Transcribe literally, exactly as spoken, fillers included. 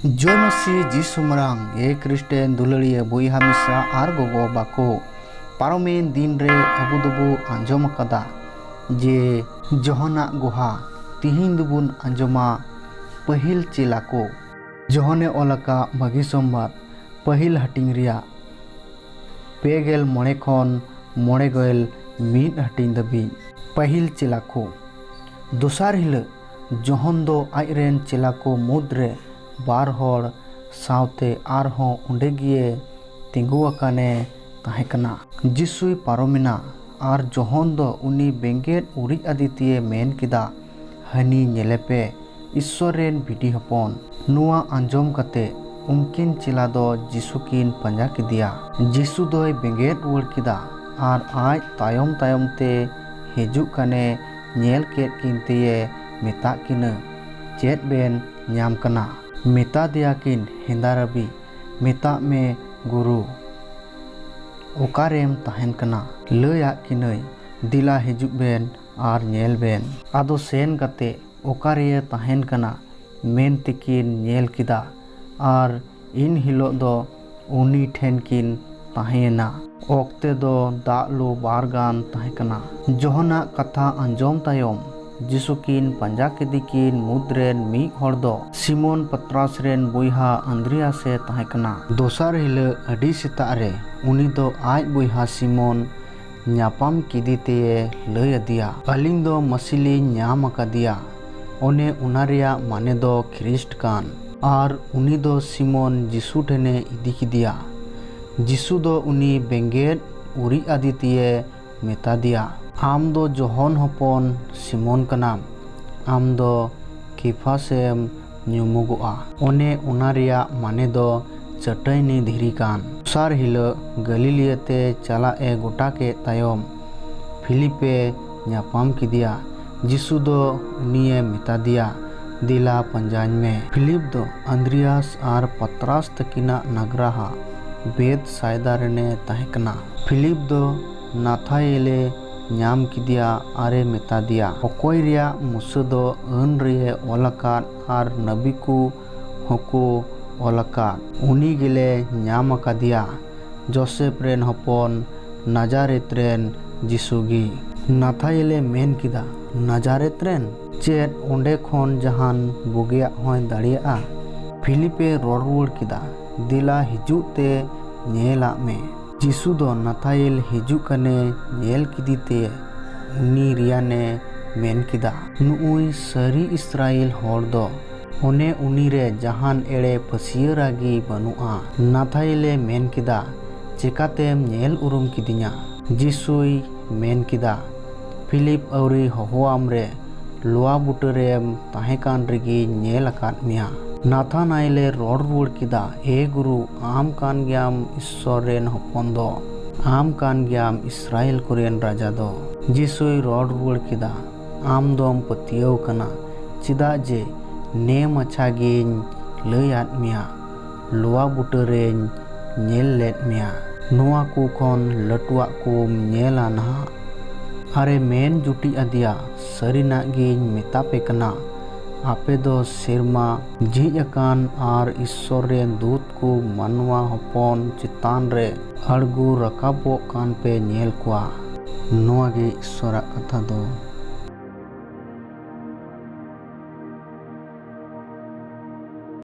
ᱡᱚᱭ ᱢᱟᱹᱥᱤ ᱡᱤᱥᱩ ᱢᱟᱨᱟᱝ, ᱮ ᱠᱷᱨᱤᱥᱴᱮᱱ ᱫᱩᱞᱟᱹᱲᱤᱭᱟᱹ ᱵᱚᱭᱦᱟ ᱢᱤᱥᱨᱟ ᱟᱨ ᱜᱚᱜᱚ ᱵᱟᱠᱚ᱾ ᱯᱟᱨᱚᱢᱮᱱ ᱫᱤᱱ ᱨᱮ ᱟᱵᱚ ᱫᱚᱵᱚ ᱟᱸᱡᱚᱢ ᱟᱠᱟᱫᱟ ᱡᱮ ᱡᱚᱦᱚᱱᱟᱜ ᱜᱚᱦᱟ᱾ ᱛᱤᱦᱤᱧ ᱫᱚᱵᱚᱱ ᱟᱸᱡᱚᱢᱟ ᱯᱟᱹᱦᱤᱞ ᱪᱮᱞᱟ ᱠᱚ᱾ ᱡᱚᱦᱚᱱᱮ ᱚᱞ ᱟᱠᱟᱫ ᱵᱷᱟᱹᱜᱤ ᱥᱚᱢᱵᱟᱫ, ᱯᱟᱹᱦᱤᱞ ᱦᱟᱹᱴᱤᱧ ᱨᱮᱭᱟᱜ ᱯᱮ ᱜᱮᱞ ᱢᱚᱬᱮ ᱠᱷᱚᱱ ᱢᱚᱬᱮ ᱜᱮᱞ ᱢᱤᱫ ᱦᱟᱹᱴᱤᱧ ᱫᱷᱟᱹᱵᱤᱡ᱾ ᱯᱟᱹᱦᱤᱞ ᱪᱮᱞᱟ ᱠᱚ᱾ ᱫᱚᱥᱟᱨ ᱦᱤᱞᱳᱜ ᱡᱚᱦᱚᱱ ᱫᱚ ᱟᱡ ᱨᱮᱱ ᱪᱮᱞᱟ ᱠᱚ ᱢᱩᱫᱽ ᱨᱮ ᱵᱟᱨ ᱦᱚᱲ ᱥᱟᱶᱛᱮ ᱟᱨᱦᱚᱸ ᱚᱸᱰᱮ ᱜᱮ ᱛᱤᱸᱜᱩ ᱟᱠᱟᱱᱮ ᱛᱟᱦᱮᱸ ᱠᱟᱱᱟ᱾ ᱡᱤᱥᱩᱭ ᱯᱟᱨᱚᱢᱮᱱᱟ ᱟᱨ ᱡᱚᱦᱚᱱ ᱫᱚ ᱩᱱᱤ ᱵᱮᱸᱜᱮᱫ ᱩᱨᱤᱡ ᱟᱫᱮ ᱛᱮᱭᱮ ᱢᱮᱱ ᱠᱮᱫᱟ, "ᱦᱟᱹᱱᱤ ᱧᱮᱞᱮᱯᱮ, ᱤᱥᱥᱚᱨ ᱨᱮᱱ ᱵᱷᱤᱰᱤ ᱦᱚᱯᱚᱱ!" ᱱᱚᱣᱟ ᱟᱸᱡᱚᱢ ᱠᱟᱛᱮ ᱩᱱᱠᱤᱱ ᱪᱮᱞᱟ ᱫᱚ ᱡᱤᱥᱩ ᱠᱤᱱ ᱯᱟᱸᱡᱟ ᱠᱮᱫᱮᱭᱟ᱾ ᱡᱤᱥᱩ ᱫᱚᱭ ᱵᱮᱸᱜᱮᱫ ᱨᱩᱣᱟᱹᱲ ᱠᱮᱫᱟ ᱟᱨ ᱟᱡ ᱛᱟᱭᱚᱢ ᱛᱟᱭᱚᱢ ᱛᱮ ᱦᱤᱡᱩᱜ ᱠᱟᱱᱮ ᱧᱮᱞ ᱠᱮᱫ ᱠᱤᱱ ᱛᱮᱭᱮ ᱢᱮᱛᱟᱜ ᱠᱤᱱᱟᱹ, "ᱪᱮᱫ ᱵᱮᱱ ᱧᱟᱢ ᱠᱟᱱᱟ?" ᱢᱮᱛᱟ ᱫᱮᱭᱟ ᱠᱤᱱ, "ᱦᱮᱸᱫᱟ ᱨᱟᱵᱤ, ᱢᱮᱛᱟᱜ ᱢᱮ ᱜᱩᱨᱩ, ᱚᱠᱟᱨᱮᱢ ᱛᱟᱦᱮᱱ ᱠᱟᱱᱟ?" ᱞᱟᱹᱭᱟᱫ ᱠᱤᱱᱟᱹᱭ, "ᱫᱮᱞᱟ ᱦᱤᱡᱩᱜ ᱵᱮᱱ ᱟᱨ ᱧᱮᱞ ᱵᱮᱱ᱾" ᱟᱫᱚ ᱥᱮᱱ ᱠᱟᱛᱮ ᱚᱠᱟᱨᱮᱭᱮ ᱛᱟᱦᱮᱱ ᱠᱟᱱᱟ ᱢᱮᱱ ᱛᱮᱠᱤᱱ ᱧᱮᱞ ᱠᱮᱫᱟ ᱟᱨ ᱤᱱ ᱦᱤᱞᱳᱜ ᱫᱚ ᱩᱱᱤ ᱴᱷᱮᱱ ᱠᱤᱱ ᱛᱟᱦᱮᱸᱭᱮᱱᱟ᱾ ᱚᱠᱛᱮ ᱫᱚ ᱫᱟᱜ ᱞᱩ ᱵᱟᱨ ᱜᱟᱱ ᱛᱟᱦᱮᱸ ᱠᱟᱱᱟ᱾ ᱡᱚᱦᱚᱱᱟᱜ ᱠᱟᱛᱷᱟ ᱟᱸᱡᱚᱢ ᱛᱟᱭᱚᱢ ᱡᱤᱥᱩ ᱠᱤᱱ ᱯᱟᱸᱡᱟ ᱠᱮᱫᱮ ᱠᱤᱱ ᱢᱩᱫᱽ ᱨᱮᱱ ᱢᱤᱫ ᱦᱚᱲ ᱫᱚ ᱥᱤᱢᱚᱱ ᱯᱟᱛᱨᱟᱥ ᱨᱮᱱ ᱵᱚᱭᱦᱟ ᱟᱱᱫᱨᱮᱭᱟᱥ ᱮ ᱛᱟᱦᱮᱸ ᱠᱟᱱᱟ᱾ ᱫᱚᱥᱟᱨ ᱦᱤᱞᱳᱜ ᱟᱹᱰᱤ ᱥᱮᱛᱟᱜ ᱨᱮ ᱩᱱᱤ ᱫᱚ ᱟᱡ ᱵᱚᱭᱦᱟ ᱥᱤᱢᱚᱱ ᱧᱟᱯᱟᱢ ᱠᱮᱫᱮ ᱛᱮᱭᱮ ᱞᱟᱹᱭ ᱟᱫᱮᱭᱟ, "ᱟᱹᱞᱤᱧ ᱫᱚ ᱢᱟᱹᱥᱤ ᱞᱤᱧ ᱧᱟᱢ ᱟᱠᱟᱫᱮᱭᱟ," ᱚᱱᱮ ᱚᱱᱟ ᱨᱮᱭᱟᱜ ᱢᱟᱱᱮ ᱫᱚ ᱠᱷᱨᱤᱥᱴ ᱠᱟᱱ᱾ ᱟᱨ ᱩᱱᱤ ᱫᱚ ᱥᱤᱢᱚᱱ ᱡᱤᱥᱩ ᱴᱷᱮᱱᱮ ᱤᱫᱤ ᱠᱮᱫᱮᱭᱟ᱾ ᱡᱤᱥᱩ ᱫᱚ ᱩᱱᱤ ᱵᱮᱸᱜᱮᱫ ᱩᱨᱤᱡ ᱟᱫᱮ ᱛᱮᱭᱮ ᱢᱮᱛᱟ ᱫᱮᱭᱟ, "ᱟᱢ ᱫᱚ ᱡᱚᱦᱚᱱ ᱦᱚᱯᱚᱱ ᱥᱤᱢᱚᱱ ᱠᱟᱱᱟᱢ, ᱟᱢ ᱫᱚ ᱠᱮᱯᱷᱟᱥᱮᱢ ᱧᱩᱢᱩᱜᱚᱜᱼᱟ᱾" ᱚᱱᱮ ᱚᱱᱟ ᱨᱮᱭᱟᱜ ᱢᱟᱱᱮ ᱫᱚ ᱪᱟᱹᱴᱟᱹᱭᱱᱤ ᱫᱷᱤᱨᱤ ᱠᱟᱱ᱾ ᱫᱚᱥᱟᱨ ᱦᱤᱞᱳᱜ ᱜᱟᱹᱞᱤᱞᱤᱭᱟᱹ ᱛᱮ ᱪᱟᱞᱟᱜ ᱮ ᱜᱚᱴᱟ ᱠᱮᱫ ᱛᱟᱭᱚᱢ, ᱯᱷᱤᱞᱤᱯ ᱮ ᱧᱟᱯᱟᱢ ᱠᱮᱫᱮᱭᱟ᱾ ᱡᱤᱥᱩ ᱫᱚ ᱩᱱᱤᱭᱮ ᱢᱮᱛᱟ ᱫᱮᱭᱟ, "ᱫᱮᱞᱟ ᱯᱟᱸᱡᱟᱧ ᱢᱮ᱾" ᱯᱷᱤᱞᱤᱯ ᱫᱚ ᱟᱱᱫᱨᱮᱭᱟᱥ ᱟᱨ ᱯᱟᱛᱨᱟᱥ ᱛᱟᱹᱠᱤᱱᱟᱜ ᱱᱟᱜᱽᱨᱟᱦᱟ ᱵᱮᱛ ᱥᱟᱭᱫᱟ ᱨᱮᱱᱮ ᱛᱟᱦᱮᱸ ᱠᱟᱱᱟ᱾ ᱯᱷᱤᱞᱤᱯ ᱫᱚ ᱱᱟᱛᱷᱟᱭᱮᱞᱮ ᱧᱟᱢ ᱠᱮᱫᱮᱭᱟ ᱟᱨᱮ ᱢᱮᱛᱟ ᱫᱮᱭᱟ, "ᱚᱠᱚᱭ ᱨᱮᱭᱟᱜ ᱢᱩᱥᱟᱹ ᱫᱚ ᱟᱹᱱ ᱨᱮᱭᱮ ᱚᱞ ᱟᱠᱟᱫ ᱟᱨ ᱱᱟᱵᱤ ᱠᱚ ᱦᱚᱸᱠᱚ ᱚᱞ ᱟᱠᱟᱫ, ᱩᱱᱤ ᱜᱮᱞᱮ ᱧᱟᱢ ᱟᱠᱟᱫᱮᱭᱟ, ᱡᱳᱥᱮᱯ ᱨᱮᱱ ᱦᱚᱯᱚᱱ, ᱱᱟᱡᱟᱨᱮᱛ ᱨᱮᱱ ᱡᱤᱥᱩ ᱜᱮ᱾ ᱱᱟᱛᱷᱟᱭᱮᱞᱮ ᱢᱮᱱ ᱠᱮᱫᱟ, "ᱱᱟᱡᱟᱨᱮᱛ ᱨᱮᱱ? ᱪᱮᱫ ᱚᱸᱰᱮ ᱠᱷᱚᱱ ᱡᱟᱦᱟᱱ ᱵᱩᱜᱤᱭᱟᱜ ᱦᱚᱸᱭ ᱫᱟᱲᱮᱭᱟᱜᱼᱟ?" ᱯᱷᱤᱞᱤᱯᱮ ᱨᱚᱲ ᱨᱩᱣᱟᱹᱲ ᱠᱮᱫᱟ, "ᱫᱮᱞᱟ ᱦᱤᱡᱩᱜ ᱛᱮ ᱧᱮᱞᱟᱜ ᱢᱮ᱾" ᱡᱤᱥᱩ ᱫᱚ ᱱᱟᱛᱷᱟᱭᱮᱞ ᱦᱤᱡᱩᱜ ᱠᱟᱱᱮ ᱧᱮᱞ ᱠᱮᱫᱮ ᱛᱮ ᱩᱱᱤ ᱨᱮᱭᱟᱱᱮ ᱢᱮᱱ ᱠᱮᱫᱟ, "ᱱᱩᱜᱼᱩᱭ ᱥᱟᱹᱨᱤ ᱤᱥᱨᱟᱭᱮᱞ ᱦᱚᱲ ᱫᱚ, ᱚᱱᱮ ᱩᱱᱤ ᱨᱮ ᱡᱟᱦᱟᱱ ᱮᱲᱮ ᱯᱷᱟᱹᱥᱭᱟᱹᱨᱟ ᱜᱮ ᱵᱟᱹᱱᱩᱜᱼᱟ᱾" ᱱᱟᱛᱷᱟᱭᱮᱞᱮ ᱢᱮᱱ ᱠᱮᱫᱟ, "ᱪᱮᱠᱟᱛᱮᱢ ᱧᱮᱞ ᱩᱨᱩᱢ ᱠᱤᱫᱤᱧᱟ?" ᱡᱤᱥᱩᱭ ᱢᱮᱱ ᱠᱮᱫᱟ, "ᱯᱷᱤᱞᱤᱯ ᱟᱹᱣᱨᱤ ᱦᱚᱦᱚᱣᱟᱢ ᱨᱮ, ᱞᱚᱣᱟ ᱵᱩᱴᱟᱹ ᱨᱮᱢ ᱛᱟᱦᱮᱸ ᱠᱟᱱ ᱨᱮᱜᱮᱧ ᱧᱮᱞ ᱟᱠᱟᱫ ᱢᱮᱭᱟ᱾" ᱱᱟᱛᱷᱟᱱᱟᱭᱮᱞᱮ ᱨᱚᱲ ᱨᱩᱣᱟᱹᱲ ᱠᱮᱫᱟ, "ᱮ ᱜᱩᱨᱩ, ᱟᱢ ᱠᱟᱱ ᱜᱮᱭᱟᱢ ᱤᱥᱥᱚᱨ ᱨᱮᱱ ᱦᱚᱯᱚᱱ ᱫᱚ, ᱟᱢ ᱠᱟᱱ ᱜᱮᱭᱟᱢ ᱤᱥᱨᱟᱭᱮᱞ ᱠᱚᱨᱮᱱ ᱨᱟᱡᱟ ᱫᱚ᱾" ᱡᱤᱥᱩᱭ ᱨᱚᱲ ᱨᱩᱣᱟᱹᱲ ᱠᱮᱫᱟ, "ᱟᱢ ᱫᱚᱢ ᱯᱟᱹᱛᱭᱟᱹᱣ ᱠᱟᱱᱟ, ᱪᱮᱫᱟᱜ ᱡᱮ ᱱᱮ ᱢᱟᱪᱷᱟ ᱜᱮᱧ ᱞᱟᱹᱭᱟᱫ ᱢᱮᱭᱟ, ᱞᱚᱣᱟ ᱵᱩᱴᱟᱹ ᱨᱮᱧ ᱧᱮᱞ ᱞᱮᱫ ᱢᱮᱭᱟ, ᱱᱚᱣᱟ ᱠᱚ ᱠᱷᱚᱱ ᱞᱟᱹᱴᱩᱣᱟᱜ ᱠᱚᱢ ᱧᱮᱞᱟ ᱱᱟᱦᱟᱜ?" ᱟᱨᱮ ᱢᱮᱱ ᱡᱩᱴᱤᱡ ᱟᱫᱮᱭᱟ, "ᱥᱟᱹᱨᱤᱱᱟᱜ ᱜᱤᱧ ᱢᱮᱛᱟᱯᱮ ᱠᱟᱱᱟ, ᱟᱯᱮ ᱫᱚ ᱥᱮᱨᱢᱟ ᱡᱷᱤᱡ ᱟᱠᱟᱱ ᱟᱨ ᱤᱥᱥᱚᱨ ᱨᱮᱱ ᱫᱩᱛ ᱠᱚ ᱢᱟᱱᱣᱟ ᱦᱚᱯᱚᱱ ᱪᱮᱛᱟᱱ ᱨᱮ ᱟᱬᱜᱚ ᱨᱟᱠᱟᱵᱚᱜ ᱠᱟᱱ ᱯᱮ ᱧᱮᱞ ᱠᱚᱣᱟ᱾" ᱱᱚᱣᱟ ᱜᱮ ᱤᱥᱥᱚᱨᱟᱜ ᱠᱟᱛᱷᱟ ᱫᱚ᱾